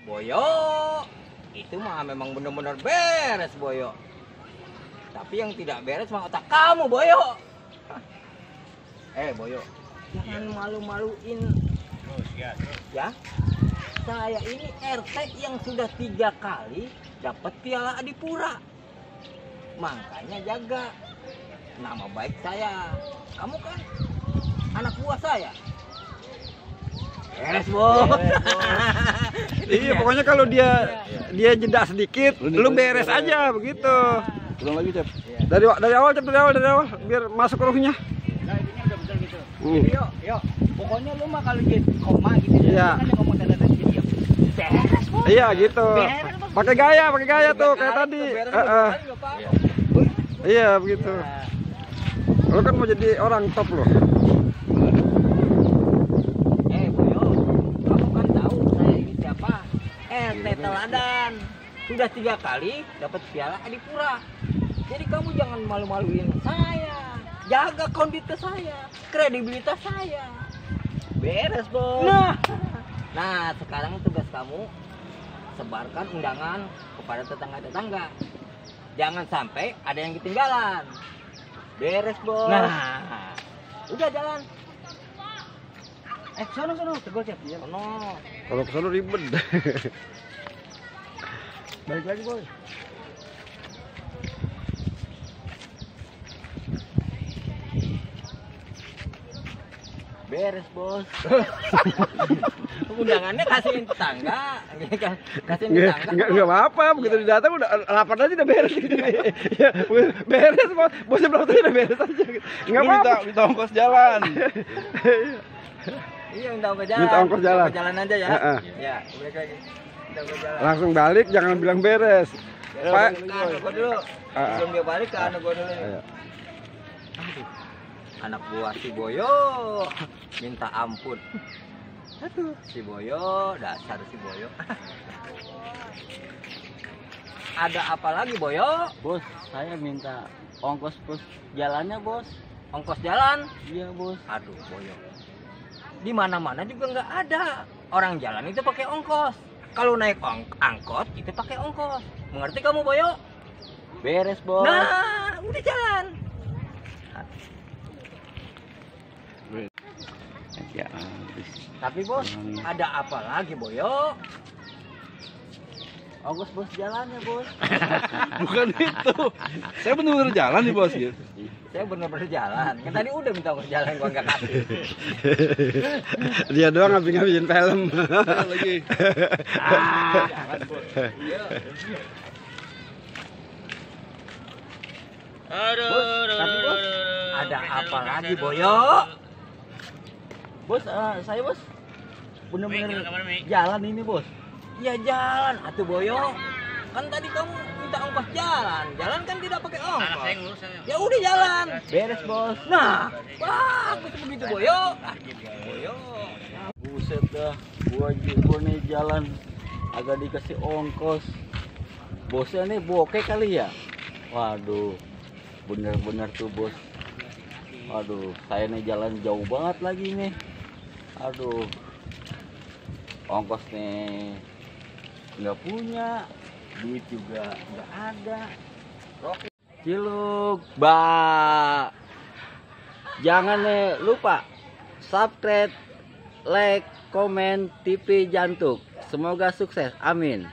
Boyo, itu mah memang benar-benar beres Boyo. Tapi yang tidak beres mah otak kamu Boyo. Boyo, jangan malu-maluin. Ya, saya ini RT yang sudah 3 kali dapat piala Adipura. Makanya jaga nama baik saya. Kamu kan anak buah saya. Beres bos. Iya, pokoknya kalau dia jeda sedikit, lu beres aja begitu. Ulang lagi, Cep. Dari awal, Cep, dari awal biar masuk ruhnya. Nah, ini udah betul gitu. Jadi yuk. Pokoknya lu mah kalau jadi koma gitu Iya. kan ngomong tanda gitu. Beres bos. Iya gitu. Beres, Bos. Pakai gaya tuh kayak tadi. Iya begitu. Lo kan mau jadi orang top loh. Boyo, kamu kan tahu saya ini siapa? RT Teladan. Sudah 3 kali dapat piala Adipura. Jadi kamu jangan malu-maluin saya. Jaga kondisi saya, kredibilitas saya. Beres, Bos. Nah, sekarang tugas kamu sebarkan undangan kepada tetangga-tetangga. Jangan sampai ada yang ketinggalan. Beres, Bos. Nah, udah jalan. Sono, tegol Cep. Sono. Kalau ke sana ribet. Balik lagi, Boy. Beres, Bos. Undangannya kasihin tetangga. Kasihin tetangga. Enggak apa-apa, begitu didatang udah lapar aja udah beres gitu. Ya, beres, Bos. Bosnya belum tadi udah beres aja. Enggak apa-apa. Minta ongkos jalan. Iya, minta ongkos jalan. Minta ongkos jalan. Ongkos jalan aja ya. Ya, balik lagi. Minta ongkos jalan. Langsung balik, jangan bilang beres. Pak, Ke anak gua dulu. Sebelum dia balik ke anak gua dulu. Ayo. Aduh, anak buah si Boyo minta ampun. Aduh, si Boyo, dasar si Boyo. Ada apa lagi Boyo? Bos, saya minta ongkos jalannya, Bos. Ongkos jalan? Iya, Bos. Aduh, Boyo. Di mana-mana juga nggak ada. Orang jalan itu pakai ongkos. Kalau naik angkot itu pakai ongkos. Mengerti kamu, Boyo? Beres, Bos. Nah, udah jalan. Ya, Tapi Bos, ada apa lagi Boyo? ongkos Bos jalannya, Bos. Bukan itu. Saya benar-benar jalan nih, Bos gitu. Saya bener-bener jalan. Kan tadi udah minta ongkos jalan, gua nggak kasih. Dia doang ngabisin film. Lagi. Jangan, Bos. Iya. Tapi Bos, ada apa lagi Boyo? Bos, saya, Bos. Bener-bener jalan ini, Bos. Ya jalan, atuh Boyo. Kan tadi kamu minta ongkos jalan. Jalan kan tidak pakai ongkos. Ya udah jalan. Beres, Bos. Nah, bagus begitu Boyo. Boyo. Buset dah, gua nih jalan agak dikasih ongkos. Bosnya nih bokeh kali ya? Waduh, bener-bener tuh, Bos. Waduh, saya nih jalan jauh banget lagi nih. Aduh, ongkos nih nggak punya, duit juga nggak ada. Ciluk, jangan lupa subscribe, like, komen TV Jantuk. Semoga sukses, amin.